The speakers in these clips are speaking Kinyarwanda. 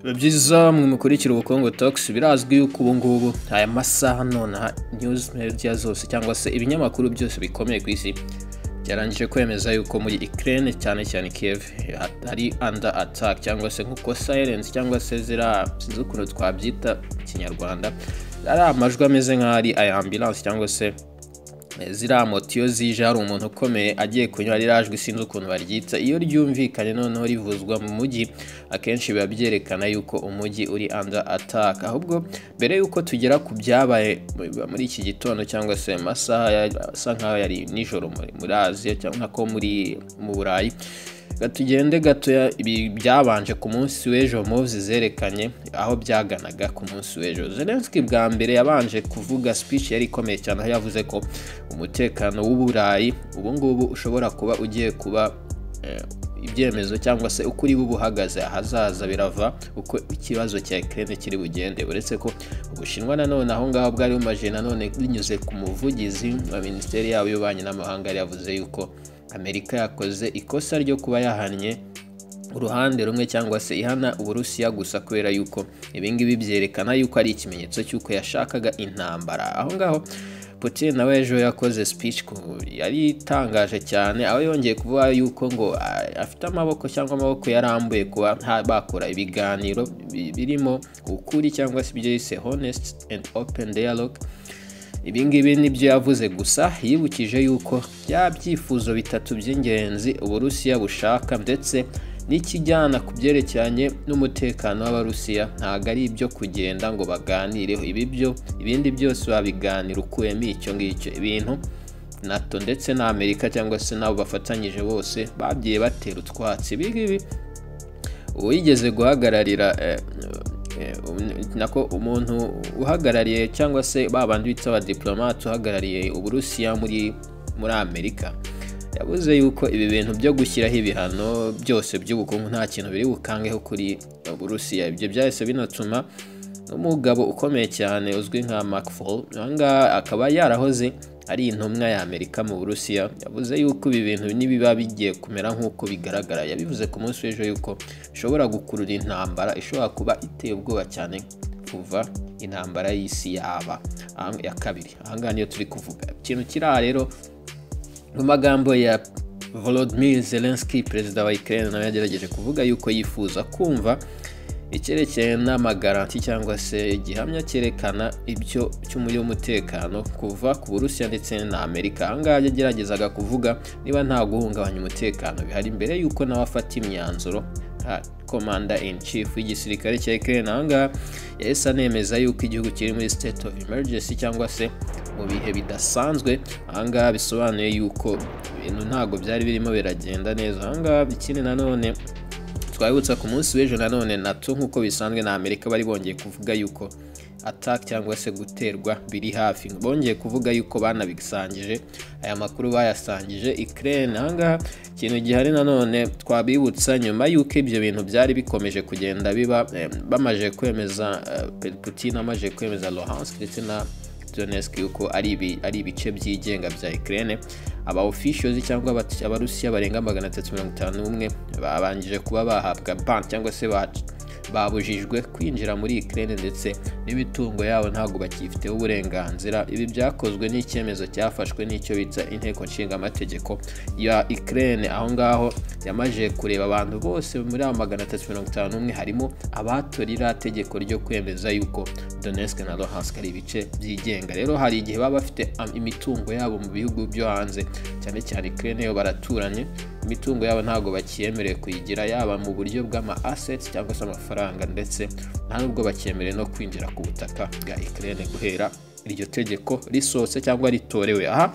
Biba byiza mwe mukurikira Ubukungu Talks. Birazwi yuko ubu ngubu aya masaha nonaha news media zose cyangwa se ibinyamakuru byose bikomeye ku isi byarangije kwemeza yuko muri Ukraine, cyane cyane Kiev, hari under attack, cyangwa se nkuko sirens cyangwa se zira, sinzi ukuntu twabyita mu Kinyarwanda, ari amajwi ameze nk'aho ari aya ambulance cyangwa se ziriya moto iyo zije hari umuntu ukomeye agiye kunywa, ririya jwi sinzi ukuntu baryita, iyo ryumvikanye noneho rivuzwa mu mujyi, akenshi biba byerekana yuko umujyi uri under attack. Ahubwo mbere yuko tugera ku byabaye muri iki gitondo cyangwa se amasaha asa nkaho yari nijoro muri Aziya cyangwa ko muri mu Burayi, tugende gatoya ibi byabanje ku munsi w'ejo, moves zerekanye aho byaganaga ku munsi w'ejo. Zelensky bwa mbere yabanje kuvuga speech yari ikomeye cyane, aho yavuze ko umutekano w'Uburayi ubu ngubu ushobora kuba ugiye kuba ibyemezo cyangwa se uko uri buhagaze ahazaza birava uko ikibazo cya Ukraine kiri bugende. Uretse ko Ubushinwa nanone aho ngaho bwari bumaje nanone binyuze ku muvugizi wa minisiteri yabo y'ububanyi n'amahanga, yari yavuze yuko Amerika yakoze ikosa ryo kuba yahannye uruhande rumwe cyangwa se ihana Uburusiya gusa, kubera yuko ibingibi byerekana yuko ari ikimenyetso cy'uko yashakaga intambara. Aho ngaho Putin nawe ejo yakoze speech yari itangaje cyane, aho yongeye kuvuga yuko ngo afite amaboko cyangwa amaboko yarambuye kuba bakora ibiganiro birimo ukuri cyangwa se ibyo yise honest and open dialogue. Ibi ngibi nibyo yavuze, gusa yibukije yuko bya byifuzo bitatu by'ingenzi Uburusiya bushaka ndetse n'ikijyana ku byerekeranye n'umutekano w'Abarusiya ntabwo ari ibyo kugenda ngo baganireho. Ibi byo ibindi byose babiganira ukuyemo icyo ngicyo. Ibintu NATO ndetse na Amerika cyangwa se nabo bafatanyije bose bagiye batera utwatsi ibi ngibi. Uwigeze guhagararira nako umuntu uhagarariye cyangwa se ba bandi bita abadiplomate, uhagarariye Uburusiya muri Amerika, yavuze yuko ibi bintu byo gushyiraho ibihano byose by'ubukungu nta kintu biri bukangeho kuri Uburusiya. Ibyo byahise binatuma n'umugabo ukomeye cyane uzwi nka McFaul, ahangaha akaba yarahoze ari intumwa ya Amerika mu Burusiya, yavuze yuko ibi bintu nibiba bigiye kumera nk'uko bigaragara, yabivuze ku munsi w'ejo, yuko bishobora gukurura intambara ishobora kuba iteye ubwoba cyane kuva intambara y'isi yaba ya kabiri. Ahangaha niyo turi kuvuga. Ikintu kiri aha rero, mu magambo ya Volodymyr Zelensky, perezida wa Ukraine, nawe yagerageje kuvuga yuko yifuza kumva icyerekeye n'amagaranti cyangwa se igihamya cyerekana ibyo cy'umujyi w'umutekano kuva ku Burusiya ndetse na Amerika. Ahangaha yageragezaga kuvuga niba nta guhungabanya umutekano bihari mbere yuko nawe afata imyanzuro nka commander in chief w'igisirikare cya Ukraine. Ahangaha yahise anemeza yuko igihugu kiri muri state of emergency cyangwa se mu bihe bidasanzwe. Ahangaha bisobanuye yuko ibintu ntabwo byari birimo biragenda neza. Ahangaha ikindi nanone twabibutsa, ku munsi w'ejo nanone NATO nk'uko bisanzwe na Amerika bari bongeye kuvuga yuko attack cyangwa se guterwa biri hafi. Bongeye kuvuga yuko banabisangije, aya makuru bayasangije Ukraine. Ahangaha ikintu gihari nanone twabibutsa, nyuma yuko ibyo bintu byari bikomeje kugenda biba, bamaze kwemeza, Putin amaze kwemeza Luhansk ndetse na Donetsk yuko ari ibice byigenga bya Ukraine, aba officials cyangwa Abarusiya barenga 351 babangije kuba bahabwa ban cyangwa se babujijwe kwinjira muri Ukraine, ndetse n'imitungo yabo ntabwo bakifiteho uburenganzira. Ibi byakozwe n'icyemezo cyafashwe n'icyo bita inteko nshingamategeko ya Ukraine. Aho ngaho yamaze kureba abantu bose muri abo 351, harimo abatora iriya tegeko ryo kwemeza yuko Donetsk na Luhansk ari ibice byigenga. Rero hari igihe baba bafite imitungo yabo mu bihugu byo hanze, cyane cyane Ukraine yo baraturanye, imitungo yabo ntabwo bakiyemerewe kuyigira, yaba mu buryo bw'ama assets cyangwa se amafaranga, ndetse nta nubwo bakemerewe no kwinjira ku butaka bwa Ukraine guhera iryo tegeko risohotse cyangwa ritorewe. Aha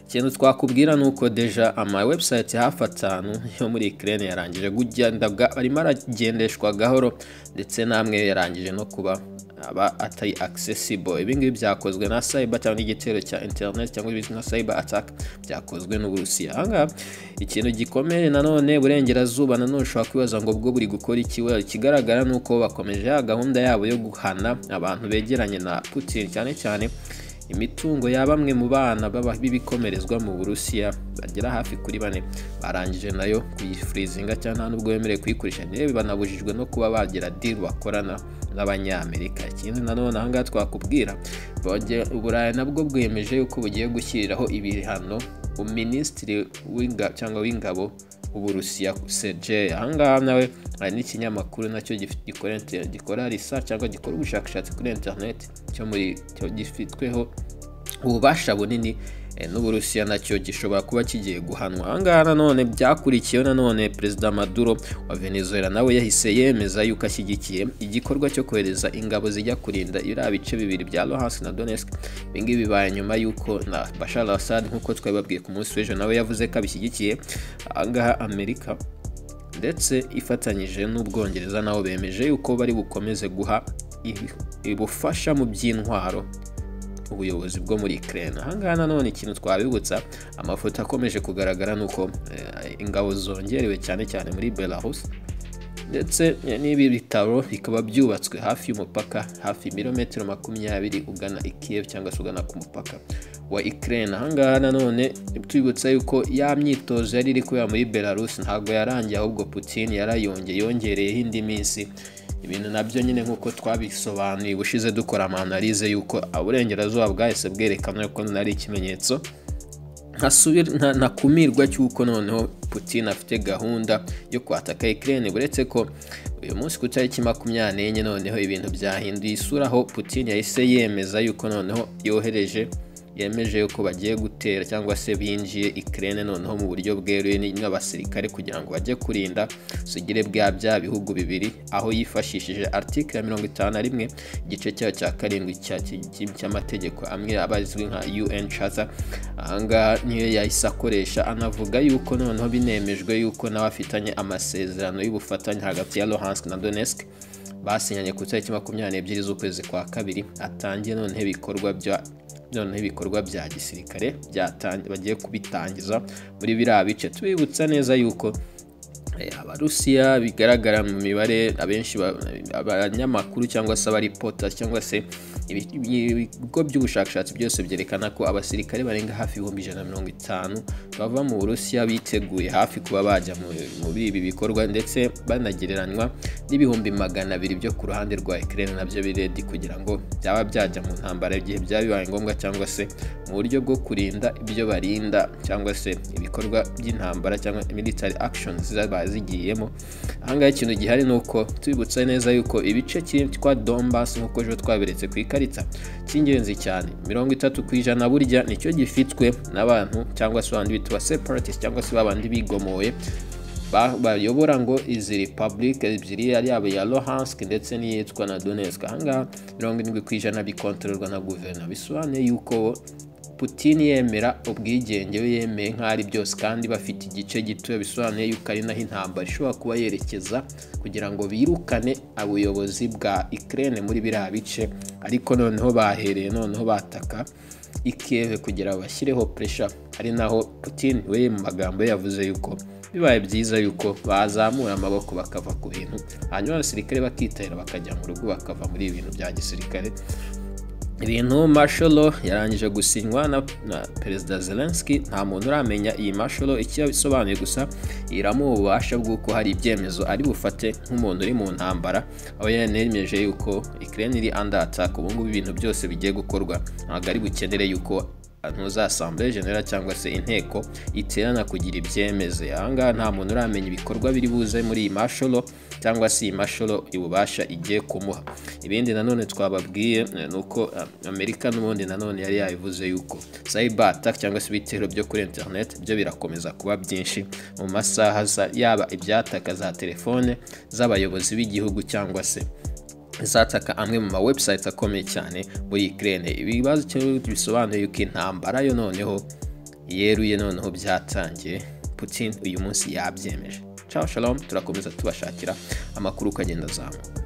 ikintu twakubwira ni uko déjà ama website hafi atanu yo muri Ukraine yarangije kugenda, arimo aragendeshwa gahoro, ndetse namwe yarangije no kuba aba atari accessible. Ibi ngibi byakozwe na cyber cyangwa igitero cya internet cyangwa ibizwi nka cyber attack byakozwe n'Uburusiya. Ahangaha ikintu gikomeye nanone, Burengerazuba nanone ushobora kwibaza ngo bwo buri gukora iki? We ikigaragara ni uko bakomeje ya gahunda yabo yo guhana abantu begeranye na Putin, cyane cyane Imitungo ya bamwe mu bana b'ibikomerezwa mu Burusiya bagera hafi kuri 4 barangije nayo kuyifreezinga, cyangwa nta nubwo bemerewe kuyikoresha, yewe banabujijwe no kuba bagira deal bakorana n'Abanyamerika. Ikindi nanone aha ngaha twakubwira, Uburayi nabwo bwemeje yuko bugiye gushyiriraho ibihano Minisitiri cyangwa w'ingabo w'Uburusiya Sergei. Aha ngaha nawe hari n'ikinyamakuru nacyo gikora research cyangwa gikora ubushakashatsi kuri internet cyo muri cyo gifitweho ububasha bunini n'Uburusiya, nacyo gishobora kuba kigiye guhanwa. Aha ngaha nanone byakurikiyeho, nanone Perezida Maduro wa Venezuela nawe yahise yemeza yuko ashyigikiye igikorwa cyo kohereza ingabo zijya kurinda iriya bice bibiri bya Luhansk na Donetsk. Ibi ngibi bibaye nyuma yuko na Bashar al-Assad, nk'uko twabibabwiye ku munsi w'ejo, nawe yavuze ko abishyigikiye. Aha ngaha Amerika ndetse ifatanyije n'Ubwongereza nabo bemeje yuko bari bukomeze guha ubufasha mu by'intwaro ubuyobozi bwo muri Ukraine. Aha ngaha nanone ikintu twabibutsa, amafoto akomeje kugaragara nuko ingabo zongerewe cyane cyane muri Belarus, ndetse n'ibi bitaro bikaba byubatswe hafi y'umupaka, hafi ibirometero 20 ugana i Kiev cyangwa se ugana ku mupaka wa Ukraine. Aha ngaha nanone tubibutsa yuko ya myitozo yari iri kubera muri Belarus ntabwo yarangiye, ahubwo Putin yarayongeye, yongereyeho indi minsi. Ibintu nabyo nyine nk'uko twabisobanuye ubushize dukora ama analyse, yuko Uburengerazuba bwahise bwerekana yuko nari ikimenyetso ntakumirwa cy'uko noneho Putin afite gahunda yo kwataka Ukraine. Uretse ko uyu munsi ku itariki 24 noneho ibintu byahinduye isura, aho Putin yahise yemeza yuko noneho yohereje, yemeje yuko bagiye gutera cyangwa se binjiye Ukraine noneho mu buryo bweruye n'abasirikare kugira ngo bajye kurinda ubusugire bwa bya bihugu bibiri, aho yifashishije article ya 51 igice cyayo cya 7 cy'amategeko amwe abazwi nka UN Charter. Ahangaha niyo yahise akoresha, anavuga yuko noneho binemejwe yuko nawe afitanye amasezerano y'ubufatanye hagati ya Luhansk na Donetsk basinyanye ku itariki 22 z'ukwezi kwa kabiri. Atangiye noneho ibikorwa bya gisirikare bagiye kubitangiza muri biriya bice. Tubibutsa neza yuko Abarusiya bigaragara mu mibare, abenshi abanyamakuru cyangwa se abaripota cyangwa se ibigo by'ubushakashatsi byose byerekana ko abasirikare barenga hafi 150,000 bava mu Burusiya biteguye hafi kuba bajya muri ibi bikorwa, ndetse banagereranywa n'200,000 byo ku ruhande rwa Ukraine nabyo biri ready kugira ngo byaba byajya mu ntambara igihe byaba bibaye ngombwa, cyangwa se mu buryo bwo kurinda ibyo barinda, cyangwa se ibikorwa by'intambara cyangwa military actions zaba zigiyemo. Ahangaha ikintu gihari ni uko tubibutsa neza yuko ibice cyitwa Donbass, nk'uko ejo twaberetse ku ikarita, cy'ingenzi cyane, 30% burya nicyo gifitwe n'abantu cyangwa se abandi bitwa separatist, cyangwa se babandi bigomoye bayobora ngo izi republic ebyiri, ari yaba iya Luhansk ndetse n'iyitwa na Donetsk. Ahangaha 70% bikontororwa na guverinoma, bisobanuye yuko Putin yemera ubwigenge we yemeye nk'aho ari byose, kandi bafite igice gito, bisobanuye yuko ari naho intambara ishobora kuba yerekeza kugira ngo birukane ubuyobozi bwa Ukraine muri biriya bice. Ariko noneho bahereye noneho bataka i Kiev kugira ngo bashyireho pressure, ari naho Putin we mu magambo ye yavuze yuko bibaye byiza yuko bazamura amaboko bakava ku bintu, hanyuma abasirikare bakitahira bakajya mu rugo, bakava muri ibi bintu bya gisirikare. Ibintu martial law yarangije gusinywa na Perezida Zelensky. Nta muntu uramenya iyi martial law icyo bisobanuye, gusa iramuha ububasha bw'uko hari ibyemezo ari bufate nk'umuntu uri mu ntambara, aho yanemeje yuko Ukraine iri under attack. Ubu ngubu ibintu byose bigiye gukorwa ntabwo ari bukenere yuko ntuza assemblée générale cyangwa se inteko iterana kugira ibyemeze. Ahangaha nta muntu uramenya ibikorwa biri buze muri iyi martial law cyangwa se iyi martial law ububasha igiye kumuha. Ibindi nanone twababwiye ni uko Amerika n'ubundi nanone yari yabivuze yuko cyber attack cyangwa se ibitero byo kuri internet byo birakomeza kuba byinshi mu masaha, yaba ibyataka za telefone z'abayobozi b'igihugu cyangwa se zataka amwe mu ma websites akomeye cyane muri Ukraine. Ibibazo bisobanuye yuko intambara yo noneho yeruye, noneho byatangiye, Putin uyu munsi yabyemeje. Ciao, shalom, turakomeza tubashakira amakuru ukagenda azamuka.